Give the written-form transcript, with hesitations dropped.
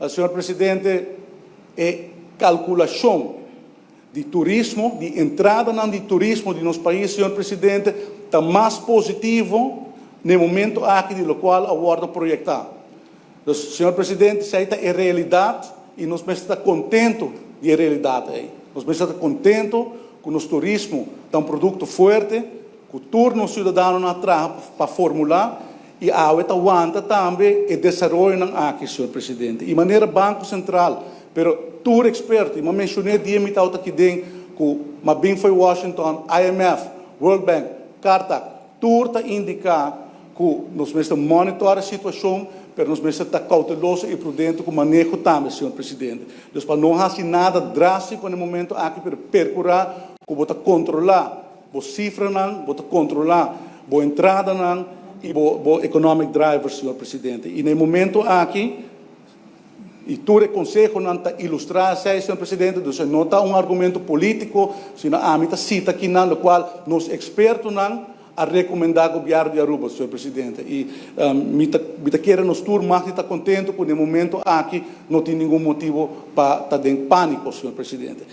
Señor Presidente, e kalkulashon di turismo, di entradanan di turismo di nos pais, señor Presidente, ta mas positivo na e momento aki di lokual a wòrdu proyektá. Dus, señor Presidente, esei ta e realidat i nos mester ta kontentu di e realidat ei. Nos mester ta kontentu ku nos turismo ta un produkto fuerte, ku tur nos siudadanonan a traha pa formulá i awe ta wanta tambe e desaroyonan aki, señor Presidente. I manera Banko Sentral, pero tur eksperto, i m'a menshon'é dia mi tabata aki den ku m'a bin fo'i Washington, IMF, World Bank, Cartac, tur ta indiká ku nos mester monitor e situashon, pero nos mester ta kouteloso i prudente ku maneho tambe, señor Presidente. Dus pa no hasi nada drástiko na e momento aki, pero perkurá ku bo ta kontrolá bo sifranan, bo ta kontrolá bo entradanan i bo economic drivers, señor Presidente. I na e momento aki, i tur e konsehonan ta ilustrá esei, señor Presidente, dus e no ta un argumento polítiko, sino ami ta sita kinan lokual nos ekspertonan a rekomendá gobièrnu di Aruba, señor Presidente. I mi ta mi ta kere nos tur mag di ta kontentu ku na e momento aki no tin ningun motibu pa ta den pániko, señor Presidente.